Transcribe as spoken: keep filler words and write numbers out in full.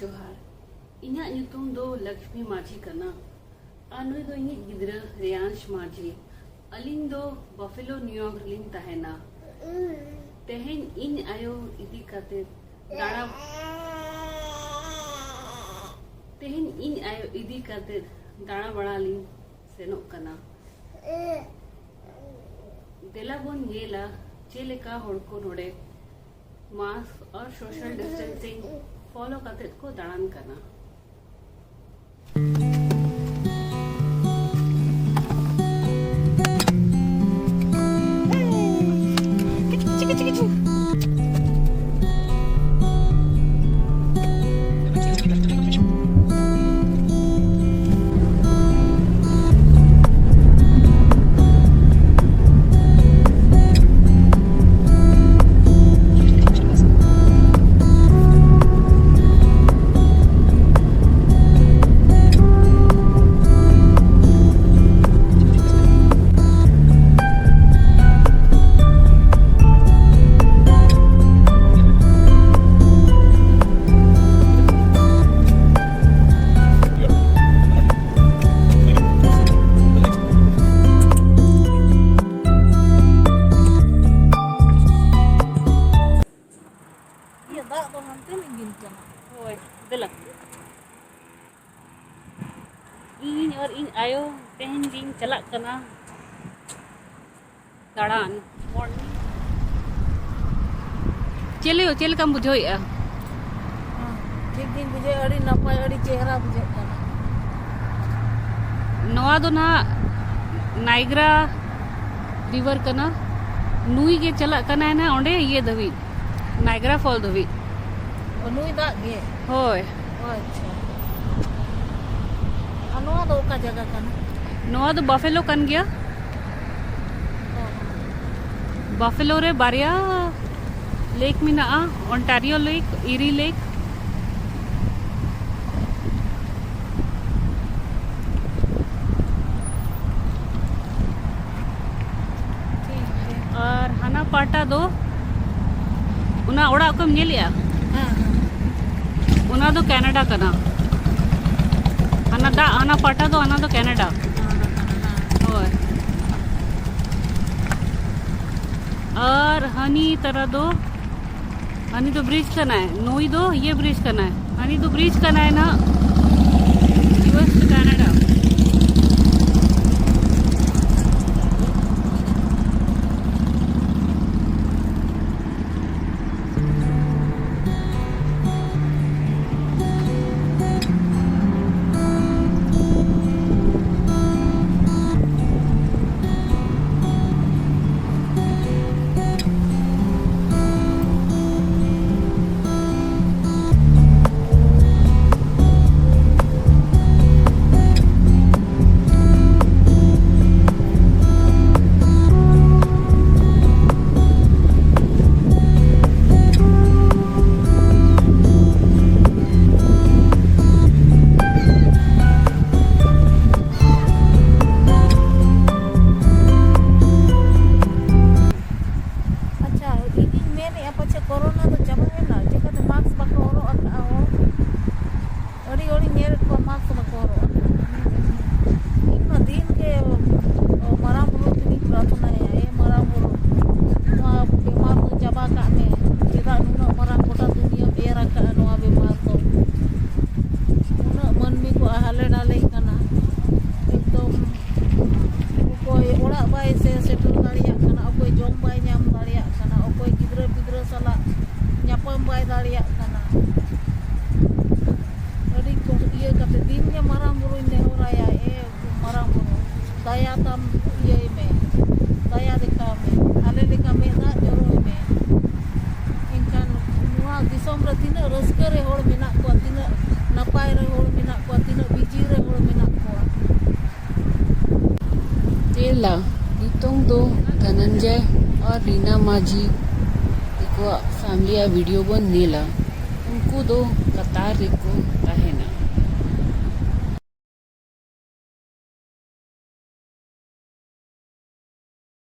ᱡᱚᱦᱟᱨ, ᱤᱧᱟᱹᱜ ᱧᱩᱛᱩᱢ ᱫᱚ ᱞᱚᱠᱥᱢᱤ ᱢᱟᱹᱡᱷᱤ ᱠᱟᱱᱟ᱾ ᱟᱨ ᱱᱩᱭ ᱫᱚ ᱤᱧᱤᱡ ᱜᱤᱫᱽᱨᱟᱹ ᱨᱮᱭᱟᱱᱥ ᱢᱟᱹᱡᱷᱤ᱾ ᱟᱹᱞᱤᱧ ᱫᱚ ᱵᱟᱯᱷᱮᱞᱳ, ᱱᱤᱭᱩᱭᱚᱨᱠ ᱨᱮᱞᱤᱧ ᱛᱟᱦᱮᱱᱟ᱾ ᱛᱮᱦᱮᱧ ᱤᱧ ᱟᱭᱳ ᱤᱫᱤ ᱠᱟᱛᱮ ᱫᱟᱬᱟ ᱛᱮᱦᱮᱧ ᱤᱧ ᱟᱭᱳ ᱤᱫᱤ ᱠᱟᱛᱮ ᱫᱟᱬᱟ ᱵᱟᱲᱟ ᱞᱤᱧ ᱥᱮᱱᱚᱜ ᱠᱟᱱᱟ᱾ ᱫᱮᱞᱟ ᱵᱚᱱ ᱧᱮᱞᱟ ᱪᱮᱫ ᱞᱮᱠᱟ ᱦᱚᱲ ᱠᱚ ᱱᱚᱰᱮ ᱢᱟᱥᱠ ᱟᱨ ᱥᱳᱥᱟᱞ ᱰᱤᱥᱴᱮᱱᱥᱤᱝ ᱯᱷᱚᱞᱳ ᱠᱟᱛᱮ ᱠᱚ ᱫᱟᱬᱟᱱ ᱠᱟᱱᱟ᱾ ᱤᱭᱟᱹ, ᱫᱟᱜ ᱫᱚ ᱦᱟᱱᱛᱮ ᱞᱤᱸᱜᱤᱱ ᱠᱟᱱᱟ᱾ ᱦᱳᱭ, ᱫᱮᱞᱟ᱾ ᱤᱧ ᱟᱨ ᱤᱧ ᱟᱭᱳ ᱛᱮᱦᱮᱧ ᱞᱤᱧ ᱪᱟᱞᱟᱜ ᱠᱟᱱᱟ ᱫᱟᱬᱟᱱ᱾ ᱢᱚᱨᱱᱤᱝ᱾ ᱪᱮᱫ ᱞᱮ-, ᱪᱮᱫ ᱞᱮᱠᱟᱢ ᱵᱩᱡᱷᱟᱹᱣᱮᱫᱼᱟ? ᱦᱮᱸ, ᱴᱷᱤᱠ ᱜᱤᱧ ᱵᱩᱡᱷᱟᱹᱣᱮᱫᱼᱟ, ᱟᱹᱰᱤ ᱱᱟᱯᱟᱭ, ᱟᱹᱰᱤ ᱪᱮᱦᱨᱟ ᱵᱩᱡᱷᱟᱹᱜ ᱠᱟᱱᱟ᱾ ᱱᱚᱣᱟ ᱫᱚ ᱱᱟᱦᱟᱜ ᱱᱟᱭᱜᱨᱟ ᱨᱤᱵᱷᱟᱨ ᱠᱟᱱᱟ᱾ ᱱᱩᱭ ᱜᱮ ᱪᱟᱞᱟᱜ ᱠᱟᱱᱟᱭ ᱱᱟᱦᱟᱜ ᱚᱸᱰᱮ ᱤᱭᱟᱹ ᱫᱷᱟᱹᱵᱤᱡ, ᱱᱟᱭᱜᱨᱟ ᱯᱷᱚᱞ ᱫᱷᱟᱹᱵᱤᱡ᱾ ᱚ, ᱱᱩᱭ ᱫᱟᱜ ᱜᱮ? ᱦᱳᱭ᱾ ᱚ, ᱟᱪᱪᱷᱟ᱾ ᱟᱨ ᱱᱚᱣᱟ ᱫᱚ ᱚᱠᱟ ᱡᱟᱭᱜᱟ ᱠᱟᱱᱟ? ᱱᱚᱣᱟ ᱫᱚ ᱵᱟᱯᱷᱮᱞᱳ ᱠᱟᱱ ᱜᱮᱭᱟ᱾ ᱚ᱾ ᱵᱟᱯᱷᱮᱞᱳ ᱨᱮ ᱵᱟᱨᱭᱟ ᱞᱮᱠ ᱢᱮᱱᱟᱜᱼᱟ, ᱚᱱᱴᱟᱨᱤᱭᱳ ᱞᱮᱠ, ᱤᱨᱤ ᱞᱮᱠ᱾ ᱴᱷᱤᱠ ᱜᱮᱭᱟ᱾ ᱟᱨ ᱦᱟᱱᱟ ᱯᱟᱦᱴᱟ ᱫᱚ ᱚᱱᱟ ᱚᱲᱟᱜ ᱠᱚᱢ ᱧᱮᱞᱮᱜᱼᱟ? ᱦᱮᱸ, ᱦᱮᱸ᱾ ᱚᱱᱟ ᱫᱚ ᱠᱟᱱᱟᱰᱟ ᱠᱟᱱᱟ᱾ ᱦᱟᱱᱟ ᱫᱟᱜ, ᱦᱟᱱᱟ ᱯᱟᱴᱟ ᱫᱚ, ᱚᱱᱟ ᱫᱚ ᱠᱟᱱᱟᱰᱟ᱾ ᱦᱳᱭ᱾ ᱟᱨ ᱦᱟᱹᱱᱤ ᱛᱟᱨᱟ ᱫᱚ, ᱦᱟᱹᱱᱤ ᱫᱚ ᱵᱨᱤᱡᱽ ᱠᱟᱱᱟᱭ, ᱱᱩᱭ ᱫᱚ ᱤᱭᱟᱹ ᱵᱨᱤᱡᱽ ᱠᱟᱱᱟᱭ, ᱦᱟᱹᱱᱤ ᱫᱚ ᱵᱨᱤᱡᱽ ᱠᱟᱱᱟᱭ ᱱᱟᱜ, ᱤᱭᱩ ᱮᱥ ᱠᱟᱱᱟᱰᱟ᱾ ᱟᱪᱪᱷᱟ, ᱤᱧᱤᱧ ᱢᱮᱱᱮᱫᱼᱟ, ᱯᱟᱪᱷᱮ ᱠᱳᱨᱳᱱᱟ ᱫᱚ ᱪᱟᱵᱟᱭᱮᱱᱟ, ᱪᱤᱠᱟᱹᱛᱮ ᱢᱟᱥᱠ ᱵᱟᱠᱚ ᱦᱚᱨᱚᱜ ᱟᱠᱟᱫᱼᱟ ᱦᱚᱲ? ᱟᱹᱰᱤ ᱦᱚᱲᱤᱧ ᱧᱮᱞᱮᱫ ᱠᱚᱣᱟ ᱢᱟᱥᱠ ᱵᱟᱠᱚ ᱦᱚᱨᱚᱜ ᱟᱠᱟᱫᱼᱟ᱾ ᱤᱧ ᱢᱟ ᱫᱤᱱ ᱜᱮ ᱢᱟᱨᱟᱝ ᱵᱩᱨᱩ ᱴᱷᱮᱱᱤᱧ ᱯᱨᱟᱨᱛᱷᱚᱱᱟᱭᱟ, ᱮ ᱢᱟᱨᱟᱝ ᱵᱩᱨᱩ, ᱱᱚᱣᱟ ᱵᱮᱢᱟᱨ ᱫᱚ ᱪᱟᱵᱟ ᱠᱟᱜ ᱢᱮ᱾ ᱪᱮᱫᱟᱜ ᱱᱩᱱᱟᱹᱜ ᱢᱟᱨᱟᱝ ᱜᱚᱴᱟ ᱫᱩᱱᱤᱭᱟᱹᱢ ᱮᱨ ᱟᱠᱟᱫᱼᱟ ᱱᱚᱣᱟ ᱵᱮᱢᱟᱨ ᱫᱚ? ᱩᱱᱟᱹᱜ ᱢᱟᱹᱱᱢᱤ ᱠᱚ ᱦᱟᱞᱮ ᱰᱟᱞᱮᱜ ᱠᱟᱱᱟ, ᱮᱠᱫᱚᱢ ᱚᱠᱚᱭ ᱚᱲᱟᱜ ᱵᱟᱭ ᱥᱮ ᱥᱮᱴᱮᱨ ᱫᱟᱲᱮᱭᱟᱜ ᱠᱟᱱᱟ, ᱚᱠᱚᱭ ᱡᱚᱢ ᱵᱟᱭ ᱧᱟᱢ ᱫᱟᱲᱮᱭᱟᱜ ᱠᱟᱱᱟ, ᱚᱠᱚᱭ ᱜᱤᱫᱽᱨᱟᱹ ᱯᱤᱫᱽᱨᱟᱹ ᱥᱟᱞᱟᱜ ᱧᱟᱯᱟᱢ ᱵᱟᱭ ᱫᱟᱲᱮᱭᱟᱜ ᱠᱟᱱᱟ᱾ ᱟᱹᱰᱤ ᱠᱚ ᱤᱭᱟᱹ ᱠᱟᱛᱮ ᱫᱤᱱ ᱜᱮ ᱢᱟᱨᱟᱝ ᱵᱩᱨᱩᱧ ᱱᱮᱦᱚᱨᱟᱭᱟ, ᱮ ᱢᱟᱨᱟᱝ ᱵᱩᱨᱩ, ᱫᱟᱭᱟ ᱛᱟᱢ ᱤᱭᱟᱹᱭ ᱢᱮ, ᱫᱟᱭᱟ ᱫᱮᱠᱷᱟᱣ ᱢᱮ, ᱟᱞᱮ ᱞᱮᱠᱟ ᱢᱮᱫ ᱫᱟᱜ ᱡᱚᱨᱚᱭ ᱢᱮ᱾ ᱮᱱᱠᱷᱟᱱ ᱱᱚᱣᱟ ᱫᱤᱥᱚᱢ ᱨᱮ ᱛᱤᱱᱟᱹᱜ ᱨᱟᱹᱥᱠᱟᱹ ᱨᱮ ᱦᱚᱲ ᱢᱮᱱᱟᱜ ᱠᱚᱣᱟ, ᱛᱤᱱᱟᱹᱜ ᱱᱟᱯᱟᱭ ᱨᱮ ᱦᱚᱲ ᱢᱮᱱᱟᱜ ᱠᱚᱣᱟ, ᱛᱤᱱᱟᱹᱜ ᱵᱤᱡᱤ ᱨᱮ ᱦᱚᱲ ᱢᱮᱱᱟᱜ ᱠᱚᱣᱟ᱾ ᱛᱮᱞᱟ, ᱱᱤᱛᱚᱝ ᱫᱚ ᱫᱷᱚᱱᱚᱱᱡᱚᱭ ᱟᱨ ᱨᱤᱱᱟ ᱢᱟᱹᱡᱷᱤ ᱛᱟᱠᱚᱣᱟᱜ ᱯᱷᱮᱢᱤᱞᱤᱭᱟᱜ ᱵᱷᱤᱰᱤᱭᱳ ᱵᱚᱱ ᱧᱮᱞᱟ᱾ ᱩᱱᱠᱩ ᱫᱚ ᱠᱟᱛᱟᱨ ᱨᱮᱠᱚ ᱛᱟᱦᱮᱱᱟ᱾